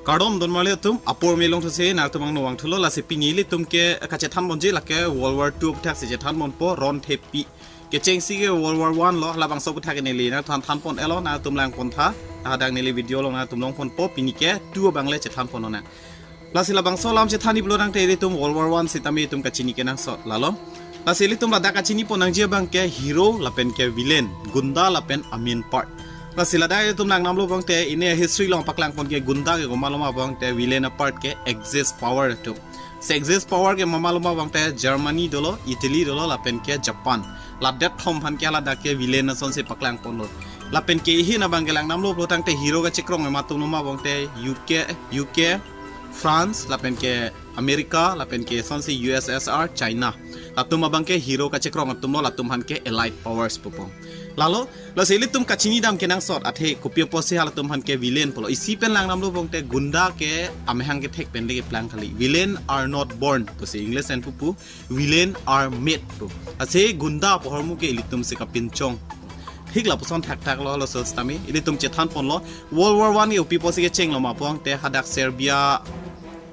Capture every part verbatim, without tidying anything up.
Kardom don marli atum, apor me longthu si nangtum angno vangthulo. Lasi pini ilitum ke kachethan ponji lake World War Two aphuthak si chethan ponpo, ron thepi. Kechengsi ke World War One lo, labangso aphuthak neli nangthan than pon-elo, nangtum lang pontha. Hadak neli video along nangtum long ponpo, pini ke two abang le chethan pon lonang. Lasi labangso alam chethan-i pulo tangte ilitum World War One sitame itum kachini kenangsot lalo. Lasi ilitum ladak kachini pon nangji abang ke hero lapen ke villain, gunda lapen amin part. Lasi ladak ilitum lang namlo abang te, ini history along paklang pon ke gunda ke komat lo ma abang te, villain apart ke Axis power atum. Si Axis power ke mama lo ma abang te, Germany dolo, Italy dolo, lapen ke Japan. Ladak thom aphan ke ladak ke villain asonsi paklang ponlo. Lapen ke ihin abang ke lang namlo pulo tangte hero kachekrong amat atum lo ma abang te, U K, U K, France, lapen ke America, lapen ke asonsi U S S R, China. Latum abang ke hero kachekrong atum lo, latum aphan ke Allied powers pupo. Lalo, lasi ilitum kachini dam kenangsot, athe kopi apotsi halatum aphan ke villain pulo. Isi pen lang namlo abang te, gunda ke amahang kethek pen le keplang kali. Villain are not born pusi English an pupu, villain are made pu. Lasi gunda pu ahormu ke ilitum si kapinchong. Thik lapuson thakthak lo, laso sitame ilitum chethan ponlo. World War One ke kopi apotsi kecheng lo ma abang te, hadak Serbia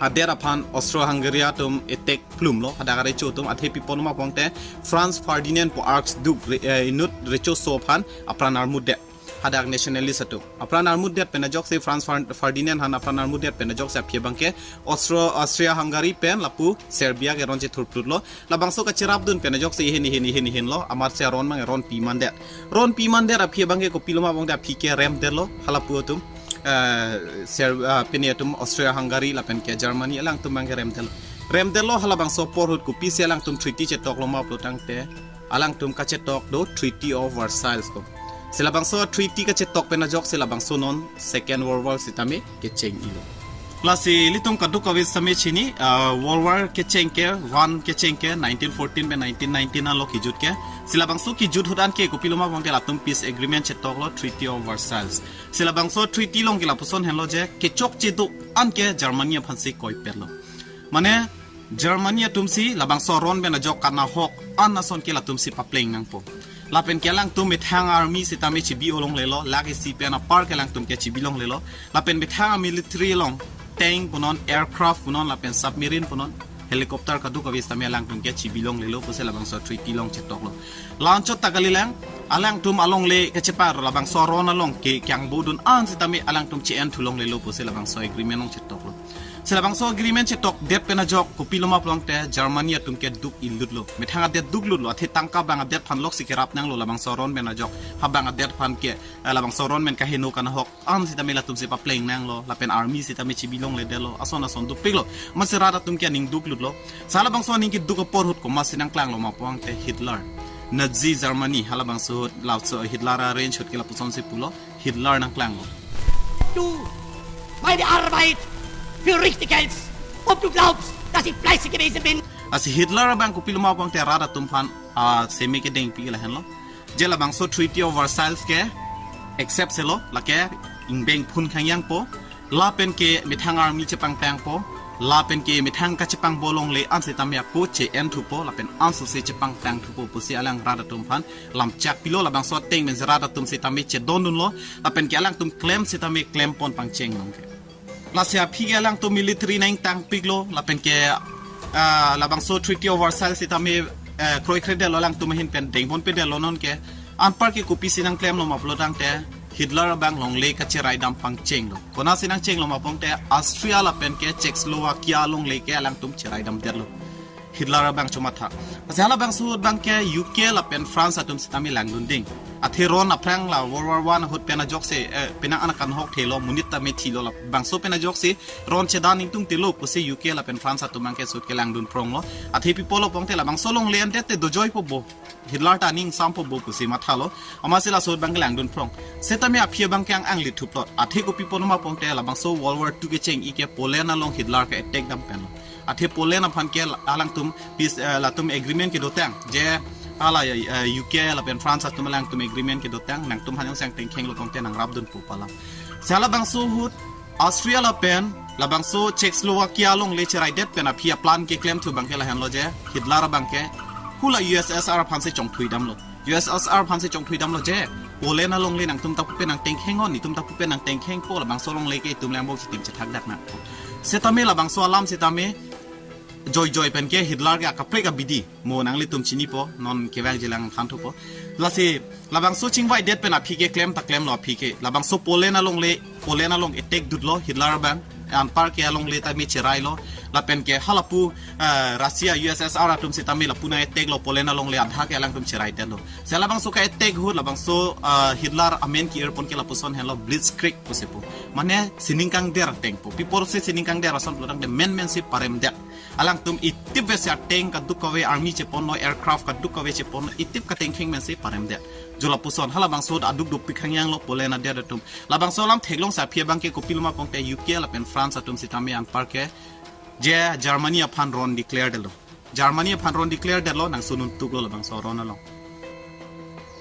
adet aphan Austria-Hungary atum attack plum lo, hadak arecho atum. Athe pi pon lo ma abang te, Franz Ferdinand pu Archduke re-, eh, inut recho aso aphan apran armutdet. Hadak nationalist atum apran armutdet pen ajoksi, Franz Fer-, Ferdinand aphan apran armutdet pen ajoksi aphi abang ke Austro-, Austria-Hungary pen lapu Serbia ke ron chethurplutlo. Labangso kacherapdun pen ajoksi ihin ihin ihin ihin lo, amatsi aron abang ronpi mandet. Ronpi mandet aphi abang ke kopi lo ma abang te, aphi ke remdetlo, halapu atum, eh, Ser-, ah, pini atum Austria-Hungary lapen ke Germany alangtum abang ke remdetlo. Remdetlo, halabangso apor ahut kopisi alangtum treaty chetok lo ma pulo tangte, alangtum kachetok do Treaty of Versailles ko. Si labangso treaty kachetok pen ajoksi labangso non Second World War sitame kecheng-i lo. Lasi ilitum kadokave sitame chini, ah, World War kecheng ke, one kecheng ke nineteen fourteen pen nineteen nineteen anlo kejut ke. Si labangso kejut ahut an ke kopi lo ma abang te, latum peace agreement chetok lo, Treaty of Versailles. Si labangso treaty along ke lapuson henlo je, kechokche do-an ke Germany aphansi koipet lo. Mane, Germany atum si labangso aron pen ajok kanahok an ason ke latum si papleng nangpo. Lapen ke alangtum methang army sitame chebi longlelo, lake isi pen apar ke alangtum ke chebi longlelo. Lapen methang military along tank punon, aircraft punon, lapen submarine punon, helicopter kadokave sitame alangtum ke chebi longlelo pusi labangso treaty along chetok lo. La-anchot ta kalilang, alangtum alongle kachepar labangso aron along ke kyangbodun an sitame alangtum che-en thu longlelo pusi labangso agreement along chetok lo. Si labangso agreement chetokdet pen ajok kopi lo ma pulo tangte, Germany atum ke duk-ilut lo. Methang adet duklutlo, athe tangka abang adet aphan loksi kerap nanglo, labangso aron pen ajok. Ha abang adet aphan ke, eh, labangso aron pen kaheno kanahok an sitame latum si papleng nanglo, lapen army sitame chebi longledetlo, ason ason dopiklo. Amatsi rat atum ke aning duklutlo. Si halabangso aning keduk apor ahut komatsi nangklanglo ma pulo tangte, Hitler, Nazi Germany, halabangso ahut, laso Hitler arrange ahut ke lapusonsi pulo, Hitler nangklanglo. Du meine Arbeit für richtig hältst, ob du glaubst, dass ich fleißig gewesen bin. Lasi Hitler abang kopi lo ma pulo tangte, rat atum aphan, ah, semi kedengpi lahenlo. Je labangso Treaty of Versailles ke accept selo, lake ingbeng phun khangyangpo, lapen ke methang army chepangtangpo, lapen ke methang kachepangbo longle an sitame ako che-en thupo, lapen ansose chepangtang thupo pusi alang rat atum aphan lamchak pilo. Labangso ateng pensi rat atum sitame chedondunlo, lapen ke alangtum klem sitame klem pon pangcheng nangke. Lasi aphi ke alangtum military nangtangpiklo, lapen ke, ah, labangso Treaty of Versailles sitame, eh, kroikredetlo, alangtum ahin pen dengponpedetlo. Non ke anpar ke kopisi nangklemlo ma pulo tangte, Hitler abang longle kacheraidam pangchenglo. Konatsi nangchenglo ma pulo tangte, Austria lapen ke Czechoslovakia longle ke alangtum cheraidamdetlo. Hitler abang chomatha. Lasi halabangso ahut abang ke U K lapen France atum sitame langdunding. Athe ron aphrang la World War One ahut pen ajoksi, eh, penang an kanahok thelo, monit tame thilo, labangso pen ajoksi ron chedan ingtungtelo pusi U K lapen France atum abang ke ahut ke langdun phronglo. Athe pi pulo pulo tangte, labangso longle andet te dojoipo bo, Hitler ta aning sampo bo pusi mathalo. Amatsi laso ahut abang ke langdun phrong. Setame aphi abang ke ang-anglit thuplot. Athe kopi pon lo ma pulo tangte, labangso World War Two kecheng-i ke Poland along Hitler ke attack dam penlo. Athe Poland aphan ke la-, alangtum peace, eh, latum agreement kedotang. Je hala, eh, U K lapen France atum alangtum agreement kedotang, nangtum aphan jongsi angteng khenglo pulo tangte nangrapdunpo pu alam. Si halabangso ahut Austria lapen labangso Czechoslovakia longle cheraidet pen aphi aplan keklem thu abang ke lahenlo je, Hitler abang ke hula U S S R aphansi chongthuidamlo. U S S R aphansi chongthuidamlo je, Poland alongle nangtum ta pupe nang tengkheng ho, netum ta pupe nang tengkhengpo, labangso alongle ke itum langbok chitim chethak dak nang. Setame labangso alam setame joijoi pen ke Hitler ke akaprek abidi mo nanglitum chinipo, non kevangji lang thanthupo. Lasi labangso chingvaidet pen aphi ke klem ta klemlo aphi ke. Labangso Poland alongle, Poland along attack dutlo Hitler abang. Anpar ke alongle tame cherailo. Lapen ke halapu, eh, Russia, U S S R atum setame lapu nang attack lo Poland alongle, adha ke alangtum cherai detlo. Se labangso ka attack ahut labangso, eh, Hitler amen ki-irpon ke lapuson henlo Blitzkrieg pusi pu. Mane sining kangder ateng pu. Pi apotsi sining kangder ason pulotangte menmen si parem det. Alangtum itip vesi ateng kadokave army cheponlo, aircraft kadokave cheponlo, itip katengkheng mensi parem det. Jo lapuson halabangso aduk dopik hangyanglo Poland adet atum. Labangso alam theklong si aphi abang ke kopiloma pongte U K lapen France atum setame anpar ke je Germany aphan ron declare detlo. Germany aphan ron declare detlo, nang sunun tuklo labangso ron along.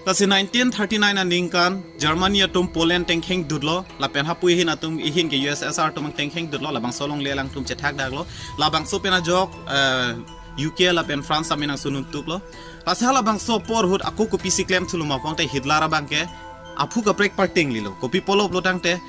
Lasi nineteen thirty-nine aningkan Germany atum Poland tengkheng dutlo, lapen hapu ihin atum ihin ke U S S R atum tengkheng dutlo, labangso alongle alangtum chethak daklo, labangso pen ajok, eh, U K lapen France amen nang sunun tuklo. Lasi halabangso apor ahut ako kopisi klem thuloma pongte Hitler abang ke aphu kaprek parting lilo. Kopi pulo pulotangte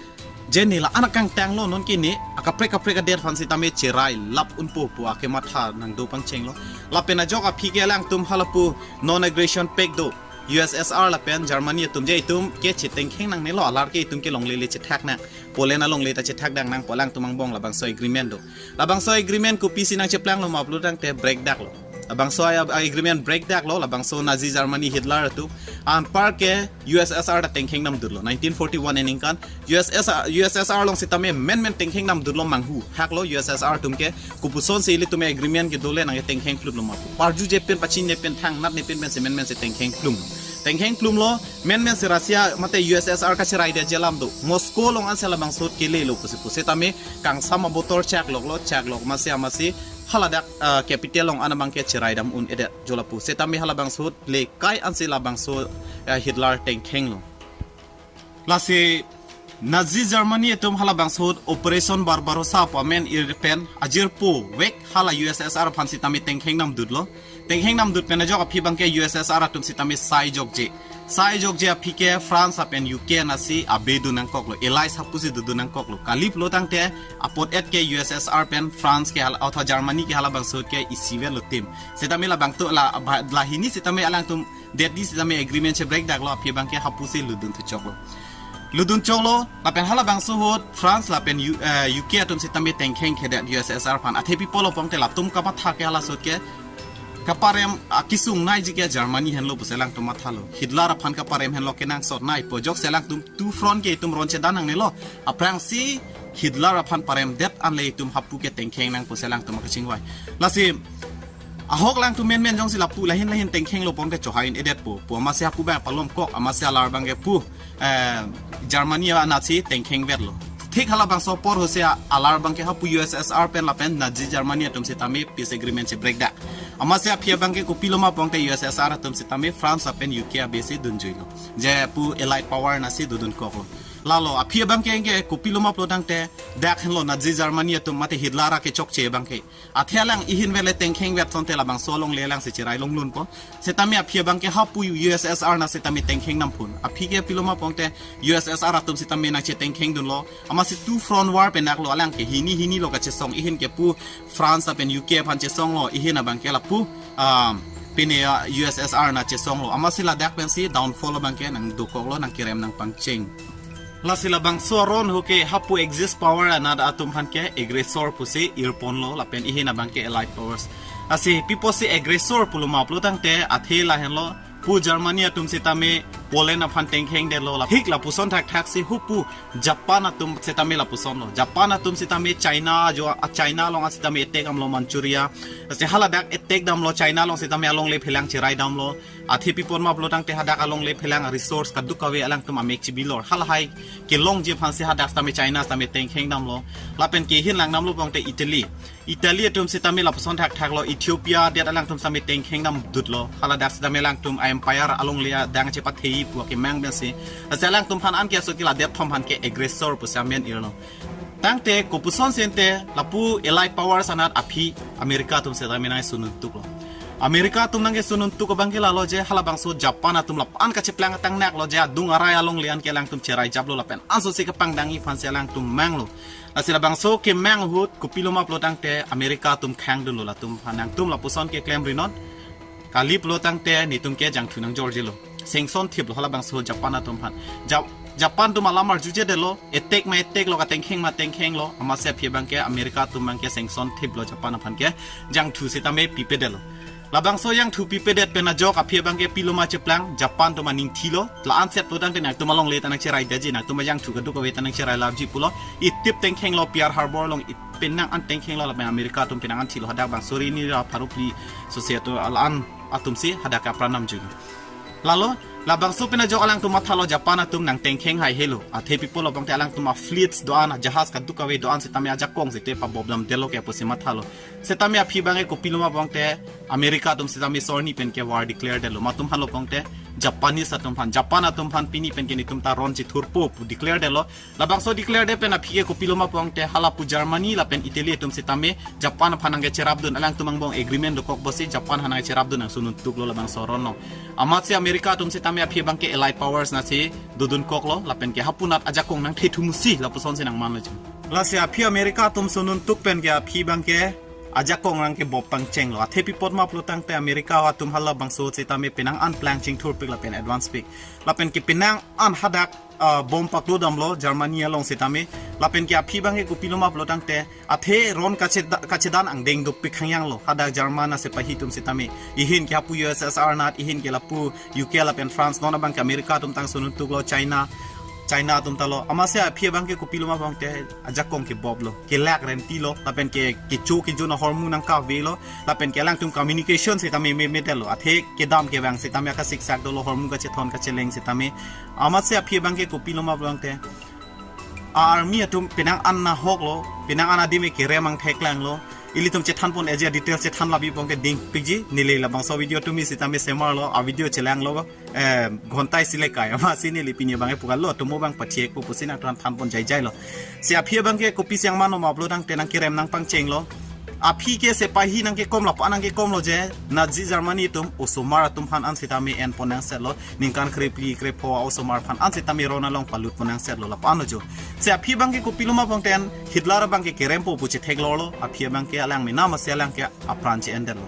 je ne la-an akangtanglo, non ke ne akaprek kaprek adet aphan setame cherai lap unpo pu akematha nang do pangchenglo. Lapen ajok aphi ke alangtum halapu non aggression pact do U S S R lapen Germany atum, je itum ke chetengkheng nangnelo, alar ke itum ke longle le chethak nang, Poland alongle ta chethak dak nangpo, alangtum angbong labangso agreement do. Labangso agreement kopisi nang cheplanglo ma pulotangte break daklo. Labangso a, a agreement break daklo, labangso Nazi Germany Hitler atum. Anpar ke U S S R ta tengkheng dam dutlo. Nineteen forty-one aningkan U S S R, U S S R along setame menmen tengkheng dam dutlo, manghu haklo U S S R atum ke, kopuson si ilitum agreement ke dole nang tengkheng plutlo ma pu. Parju je pen, pachin ne pen, thangnat ne pen pensi menmen si tengkheng plum. Tengkheng plumlo, menmen si Russia mate U S S R kacherai det je alam do. Moscow along ansi labangso ahut kelelo pusi pu. Setame kangsam abotor chakloklo, chaklok amatsi amatsi haladak, ah, capital along an abang ke cherai dam un-edet jo lapu. Setame halabangso ahut lekai ansi labangso, eh, Hitler tengkhenglo. Lasi Nazi Germany atum halabangso ahut Operation Barbarossa pu amen ir pen ajirpo vek hala U S S R aphan setame tengkheng dam dutlo. Tengkheng dam dut pen ajok aphi abang ke U S S R atum setame sai jokje. Sai jokje aphi ke France lapen U K anatsi abe dun nangkoklo, allies hapusi dodun nangkoklo. Kali pulotangte apot et ke U S S R pen France ke hala, otha Germany ke halabangso ahut ke isivetlo tim. Setame labangso la, ba, lahini setame alangtum det di setame agreement chebreak daklo, aphi abang ke hapusi ludun thuchoklo. Ludun choklo, lapen halabangso ahut France lapen U, eh, U K atum setame tengkheng khedet U S S R aphan. Athe pi pulo pongte latum kamatha ke halaso ahut ke kaparem akisung naiji ke Germany henlo pusi alangtum mathalo. Hitler aphan kaparem henlo, kenangsot nai pu ajok si alangtum two front ke itum ron chedan nangnelo. Aphrangsi Hitler aphan parem det anle itum hapu ke tengkheng nang pusi alangtum kachingvai. Lasi ahok alangtum menmen jongsi lapu lahin lahin tengkhenglo pongte chohai un-edet pu. Pu amatsi hapu abang palomkok, amatsi alar abang ke pu, eh, Germany anatsi tengkhengvetlo. Thik halabangso apor ahut si alar abang ke hapu U S S R pen lapen Nazi Germany atum setame peace agreement chebreak dak. Amatsi aphi abang ke kopiloma pongte U S S R atum setame France lapen U K abesi dunjuilo. Je pu allied power anatsi dodunkoklo. Lalo aphi abang ke, ke kopiloma pulotangte dak henlo Nazi Germany atum mate Hitler akechokche abang ke. Athe alang ihin vele tengkhengvet asonte labangso alongle alangsi cherai longlunpo. Setame aphi abang ke hapu U S S R anat setame tengkheng dam phun. Aphi ke piloma pongte U S S R atum setame nang chetengkheng dunlo. Amatsi two front war pen daklo, alang ke hini hini lo kachesong, ihin ke pu France lapen U K aphan chesonglo, ihin abang ke lapu, ah, pine, ah, U S S R anat chesonglo. Amatsi ladak pensi downfall abang ke nang dokoklo, nang kerem nang pangcheng. Lasi labangso aron ahut ke hapu Axis power anat atum aphan ke aggressor pusi irponlo, lapen ihin abang ke allied powers. Lasi pi apotsi aggressor puloma pulotangte athe lahenlo, pu Germany atum setame Poland aphan tengkhengdetlo, la thik lapuson thakthaksi hupu Japan atum setame lapusonlo. Japan atum setame China jo, a China along setame attack damlo Manchuria. Lasi haladak attack damlo, China along setame alongle phelang cherai damlo. Athe pi apotma pulotangte hadak alongle phelang resource kadokave alangtum amek chibilor. Halahai kelongji aphansi hadak setame China setame tengkheng damlo. Lapen ke ihin lang damlo pongte Italy. Italy atum setame lapuson thakthaklo, Ethiopia adet alangtum setame tengkheng dam dutlo. Haladak setame alangtum a empire alongle adang chepathei pu akemang pensi. Lasi alangtum aphan anke asut ke la adet atum aphan ke aggressor pusi amen irlo. Tangte kopuson sente lapu allied powers anat aphi America atum setame nang sunun tuklo. America atum nangkesunun tuk abang ke lalo je halabangso Japan atum lapu-an kacheplang atang naklo je adung arai alongle an ke alangtum cherai japlo lapen ansose kepangdangji aphansi alangtum manglo. Lasi labangso kemang ahut kopilo ma pulo tangte America atum khangdunlo latum aphan nangtum lapuson keklem rinon. Kali pulo tangte netum ke jangthu nangjorjilo. Sanction thiplo halabangso Japan atum aphan. Ja-, Japan atum alam arjujedetlo, attack ma attack lo, katengkheng ma tengkheng lo, amatsi aphi abang ke America atum abang ke sanction thiplo Japan aphan ke jangthu sitame pipedetlo. Labangso jangthu pipedet pen ajok aphi abang ke pilo ma cheplang, Japan atum aning thilo, la-an set pulo tangte nangtum alongle ta nangcheraidetji, nangtum ajangthu kadokave ta nangcherai lapji pulo, itip tengkhenglo Pearl Harbor along, it-, penang an tengkhenglo lapen America atum penang an thilo hadak bang suri ni ra pharo phli sose atum la-an atumsi hadak apran namjun. Lalo, labangso pen ajok alangtum mathalo Japan atum nangtengkheng haihelo. Athe pi pulo pulote alangtum a-fleets do-an, jahaz kadokave do-an sitame ajakong site pabobdamdetlo ke pusi mathalo. Sitame aphi abang ke kopilo ma pulote America atum sitame sorni pen ke war declare detlo. Ma atum aphanlo pulote Japanese atum aphan, Japan atum aphan pini pen ke netum ta ron chithurpo pu declare detlo. Labangso declare det pen aphi ke kopilo ma pulote halapu Germany lapen Italy atum sitame Japan aphan nangkecherapdun, alangtum angbong agreement dokok pusi Japan aphan nangkecherapdun nangsunun tuklo labangso aron along. Amatsi America atum sitame aphi abang ke allied powers nasi dodunkoklo lapen ke hapunat ajakong nangthethu musi lapusonsi nangmanlo jing. Lasi aphi America atum sunun tuk pen ke aphi abang ke ajakong nangkebob pangchenglo. Athe pi apot ma pulo tangte America atum halabangso sitame penang an plan chingthurpik lapen advance pik. Lapen ke penang an hadak ah, bom paklodamlo Germany along sitame. Lapen ke aphi abang ke kopilo ma pulo tangte athe ron kacheda-, kachedan angdeng dopik hangyanglo hadak German asepahi atum sitame. Ihin ke hapu U S S R nat, ihin ke lapu U K lapen France, non abang ke America atum tangsunun tuklo, China, China atum talo. Amatsi aphi abang ke kopilo ma pulote ajakong keboblo, kelak rentilo, lapen ke kecho kejun ahormu nangkavelo, lapen ke alangtum communication sitame memedetlo. Athe kedam kevang sitame akasiksak dolo, hormu kachethon kacheleng sitame. Amatsi aphi abang ke kopilo ma pulote a-army atum penang an nahoklo, penang an adim ke kerem angtheklanglo. Ilitum chethanpon eje details chethan labi pulote dingpikji, neli labangso video tumi sitame semarlo, a-video chelanglo, eh, ghonta isi le kai, amatsi neli pini abang ke pukallo, atomo abang pathiekpo pusi nangthan thanpon jaijailo. Si aphi abang ke kopisi angmanlo ma pulo tangte nangkerem nangpangchenglo. Aphi ke sepahi nangkekomlo, pa nangkekomlo je Nazi Germany atum osomar atum aphan an sitame enpon nangsetlo, ningkan krephli krepho osomar aphan an sitame ron along palutpon nangsetlo lapu-anlo jo. Si aphi abang ke kopilo ma pulote Hitler abang ke kerempo pu chetheklorlo, aphi abang ke alang mena masi alang ke apran che-endetlo.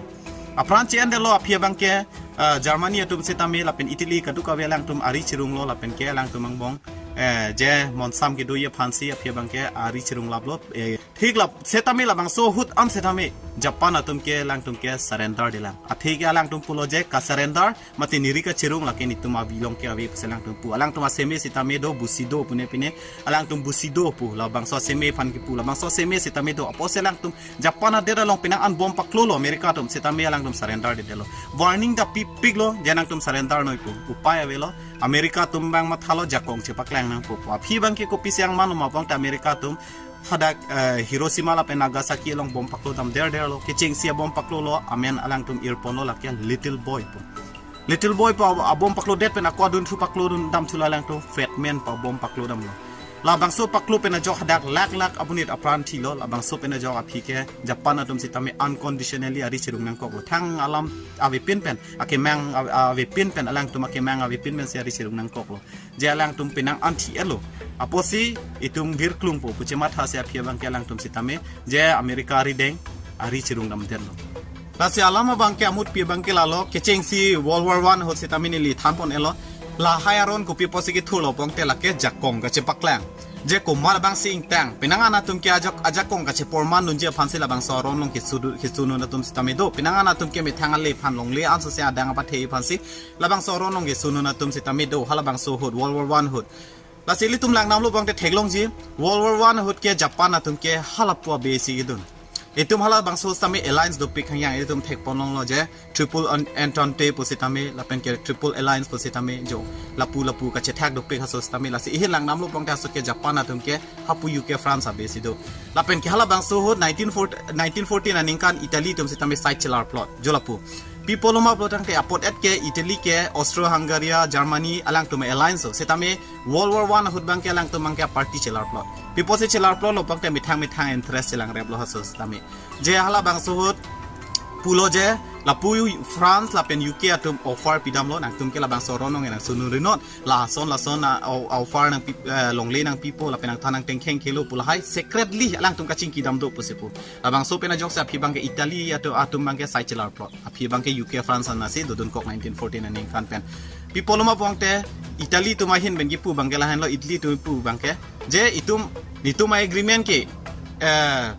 Apran che-endetlo aphi abang ke, ah, Germany atum sitame lapen Italy kadokave alangtum ari chirunglo lapen ke alangtum angbong, eh, je monsam kedoji aphansi aphi abang ke ari chirunglaplo, eh, Thik lap, sitame labangso ahut an sitame Japan atum ke alangtum ke surrender detlang. Athe ke alangtum pulo je kasurrender, mate neri kachirung lake netum abilong ke ave pusi alangtum pu. Alangtum aseme sitame do, Bushido pune pine, alangtum Bushido pu, labangso aseme aphan kepu, labangso aseme sitame do. Apotsi alangtum Japan adet along penang an bom paklolo America atum sitame alangtum surrender detlo. Warning ta pipiklo, je nangtum surrender noi pu. Upai avelo, America atum abang mathalo jakong chepaklang nangpo pu. Aphi abang ke kopisi angmanlo ma pulote America atum hadak, eh, Hiroshima lapen Nagasaki along bom paklodam derderlo, kechengsi abom paklolo, amen alangtum irponlo lake Little Boy pu. Little Boy pu ab-, abom paklodet pen ako adunthu paklodamthu, la alangtum Fat Man pu abom paklodamlo. Labangso paklo pen ajok hadak lak lak abonit apran thilo, labangso pen ajok aphi ke Japan atum sitame unconditionally ari chirung nangkoklo. Thang alam avepin pen, akemang ave-, avepin pen, alangtum akemang avepin pensi ari chirung nangkoklo. Je alangtum penang an thi-etlo. Apotsi itum girklungpo pu chemathasi aphi abang ke alangtum sitame je America arideng ari chirungdam detlo. Lasi alam abang ke amutpi abang ke lalo, kechengsi World War One ahut sitame neli thanpon-etlo. Lahai aron kopi apotsi kethurlo pulote lake jakong kachepaklang. Je komat abangsi ingtang, penang an atum ke ajak, ajakong kacheporman dunji aphansi labangso aron along kesudu-, kesunun atum sitame do. Penang an atum ke methang ale aphan longle ansose adang apathe aphansi labangso aron along kesunun atum sitame do, halabangso ahut, World War One ahut. Lasi ilitum langdamlo pulote theklongji, World War One ahut ke Japan atum ke halapu abesi kedun. Itum halabangso sitame alliance dopik hangyang, itum thekponlonglo je Triple En-, Entente pu sitame, lapen ke Triple Alliance pu sitame jo. Lapu lapu kachethak dopik haso sitame, lasi ihin langdamlo pulote haso ke Japan atum ke hapu U K France abesi do. Lapen ke halabangso ahut nineteen forty, nineteen fourteen aningkan Italy atum sitame side chelarplot. Jo lapu. Pi pulo ma pulo tangte apot-et ke Italy ke Austria-Hungary, Germany alangtum alliance lo. Sitame World War One ahut abang ke alangtum abang ke party chelarplot. Pi apotsi chelarplotlo pulote methang methang interest chelangreplo haso sitame. Je halabangso ahut pulo je lapu France lapen U K atum offer pidamlo, nangtum ke labangso aron nang nang sunun rinot, lason lason a, o- offer nangpi, eh, longle nangpipo lapen nangthan nangtengkheng kelo pu lahai secretly alangtum kachingki dam do pusi pu. Labangso pen ajok si aphi abangke Italy atum, atum abangke sai chelar plot. Aphi abangke U K France anasi dodunkok nineteen fourteen aningkan pen. Pi apotlo ma pulote Italy atum ahin pen kipu abangke lahenlo, Italy atum pu abangke je itum, itum a-agreement ke, eh,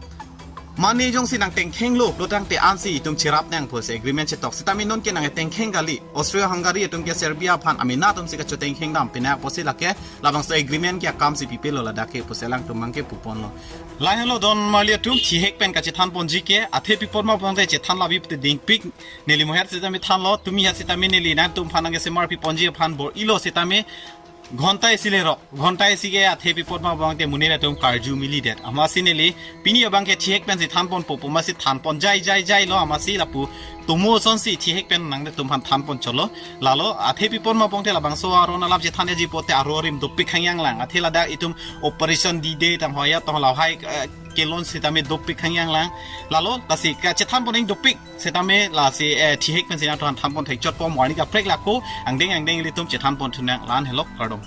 mane jongsi nangtengkhenglo pulotangte ansi itum cherap nang pusi agreement chetok. Sitame non ke nangtengkheng kali. Austria-Hungary atum ke Serbia aphan amena atumsi kachotengkheng dam pinak pusi lake labangso agreement ke akam si pipelo ladak ke pusi alangtum abangke puponlo. Lahenlo don marli atum, thihek pen kachethan ponji ke athe pi apot ma pulote chethan labi pute dingpik, neli moher sitame thanlo, tumi ha sitame neli nangtum aphan nangkesemar piponji aphan bor-ilo sitame ghonta isi lerok, ghonta isi ke athe pi apot ma abangte monit atum karju melidet. Amatsi neli pini abangke thihek pensi thanponpo pu amatsi thanpon jai jai jai lo, amatsi lapu tomo asonsi thihek pen nangtum aphan thanpon cholo. Lalo athe pi apot ma pulote labangso aron alam chethanji pulote aro arim dopik hangyang lang. Athe ladak itum Operation D-Day tang hoya tong lahai, eh, kelon sitame dopik hangyang lang. Lalo lasi kachethan pon ing dopik sitame lasi, eh, thihek pensi nangtum aphan thanpon thekchotpo, arni kaprek lako angdeng angdeng ilitum chethan pon thunang, la-an henlo, kardom.